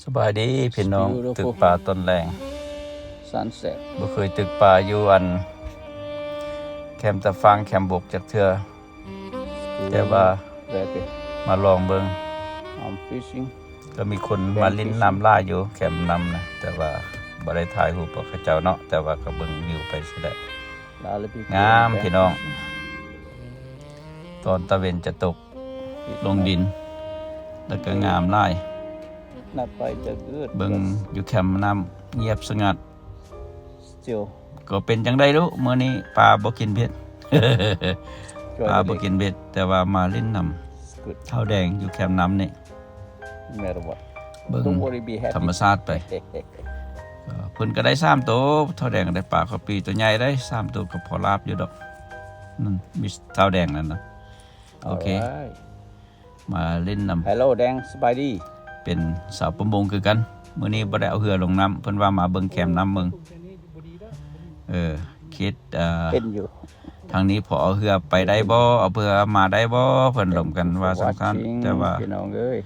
ສະບາຍດີພີ່ນ້ອງ Beautiful. ຕຶກປາຕອນແລງ Sunset. ບໍ່ເຄີຍຕຶກປາຢູ່ອັນແຄມຕາຟາງແຄມບົກຈັກເທື່ອ ແຕ່ວ່າ Very happy. ມາລອງເບິ່ງ I'm fishing. ກໍມີຄົນມາຫຼິ້ນນ້ຳຫຼາຍຢູ່ແຄມນ້ຳນະ ແຕ່ວ່າບໍ່ໄດ້ຖ່າຍຮູບກັບເຂົາເຈົ້າເນາະ ແຕ່ວ່າກໍເບິ່ງວິວໄປຊີ້ແຫຼະ Lot of people ງາມ fishing. ພີ່ນ້ອງ ຕອນຕາເວັນຈະຕົກລົງດິນ ແລ້ວກໍງາມຫຼາຍ Not quite that good. ເບິ່ງຢູ່ແຄມນ້ຳງຽບສະຫງັດ Still. ກໍເປັນຈັ່ງໃດລູກ ມື້ນີ້ປາບໍ່ກິນເບັດ Try ປາ today. ບໍ່ກິນເບັດ ແຕ່ວ່າມາຫຼິ້ນນ້ຳ It's good. ທ້າວແດງຢູ່ແຄມນ້ຳນີ້ No matter what. ເບິ່ງ Don't worry, be happy. ທຳມະຊາດໄປ ເອີ ເພິ່ນກໍໄດ້ສາມໂຕ ທ້າວແດງກໍໄດ້ປາຄາປີໂຕໃຫຍ່ໄດ້ສາມໂຕ ກໍພໍລາບຢູ່ດອກ ນັ້ນມີທ້າວແດງນັ້ນນະ ໂອເຄ Alright. ມາຫຼິ້ນນຳ Hello ແດງ ສະບາຍດີ ເປັນຊາວປະມົງຄືກັນ ມື້ນີ້ບໍ່ໄດ້ເອົາເຮືອລົງນ້ຳ ເພິ່ນວ່າມາເບິ່ງແຄມນ້ຳເບິ່ງ ເອີ ຄິດ ເອີ ເປັນຢູ່ ທາງນີ້ພໍເອົາເຮືອໄປໄດ້ບໍ່ ເອົາເຮືອມາໄດ້ບໍ່ ເພິ່ນລົມກັນວ່າຊັ້ນ Watching ແຕ່ວ່າ ພີ່ນ້ອງເອີຍ